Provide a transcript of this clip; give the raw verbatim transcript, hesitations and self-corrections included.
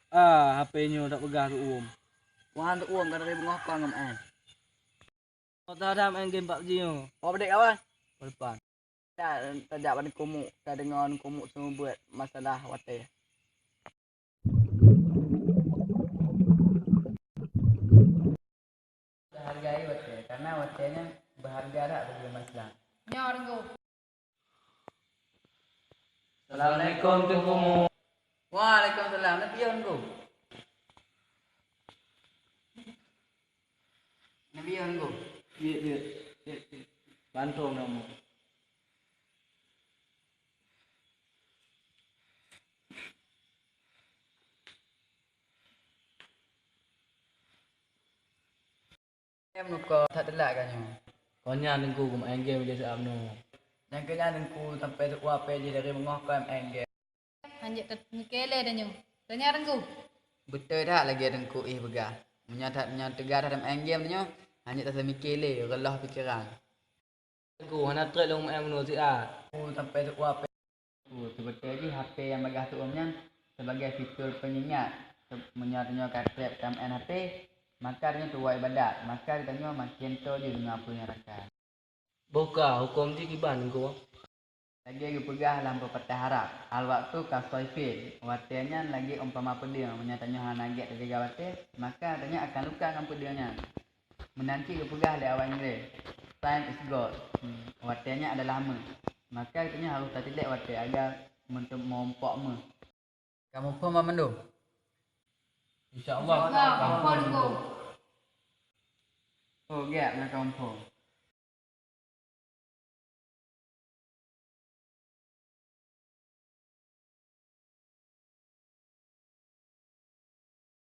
Ah, H P nyoe tapeugah keu uem. Wah, untuk uem ka dari beungoh kon ngon maén. Kota dah maén game PUBG nyoe. Oh, bedek kawan. Depan. Tajak bak Teungku Muk, tadeungoe Teungku Muk seumeubeuet masalah watèe. Hargai watèe, karena watèe nyan berharga that bagi umat Islam. Nyoe Teungku. Assalamualaikum Teungku Muk. Waalaikumsalam. Neupiyôh Teungku. Neupiyôh Teungku. Jeuet, jeuet. Jeuet, jeuet. Bantu nama. Em nuko that telat ka nyoe. Kon nyan Teungku, geumaén game lé siap nyoe. Nyang keu nyan Teungku, sampai seuwa pé jih dari beungoh kon maén game. Hanjeuet teumikélé tanyoe. Tanya Teungku. Beutôi that lagèe Teungku ih peugah. Meunyoe that, meunyoe teuga that maén game tanyoe, hanjeuet taseumikélé, reuloh pikeran. Teungku, hana trép lôn maén meunurot siat. Oh, sampai seuwa pé. Teungku, seubeutôi jih H P nyang bagaih teu'uem nyan sebagai fitur pengingat. Se-, meunyoe tanyoe ka trép tamaén H P, maka tanyoe tuwoe ibadat, maka geutanyoe makin toe jeuet deungoe peue nyang rakan. Boh ka, huköm jih kiban, Teungku? Lagèe geupeugah lam peupatah Arab, "Al-waqtu kas-sayfi," watèe nyan lagèe umpama peudeueng, meunyoe tanyoe hana gèt tajaga watèe, maka tanyoe akan luka ngon peudeueng nyan. Meunan cit geupeugah lé awak Inggréh, "Time is gold," hmm, watèe nyan adalah meuh. Maka geutanyoe harôh tatilek watèe agar meunteu-, meurumpok meuh. Kamoe phon ban mandum? Insya Allah. Insya Allah, phon, Teungku. Oh, gèt ngon kamoe phon.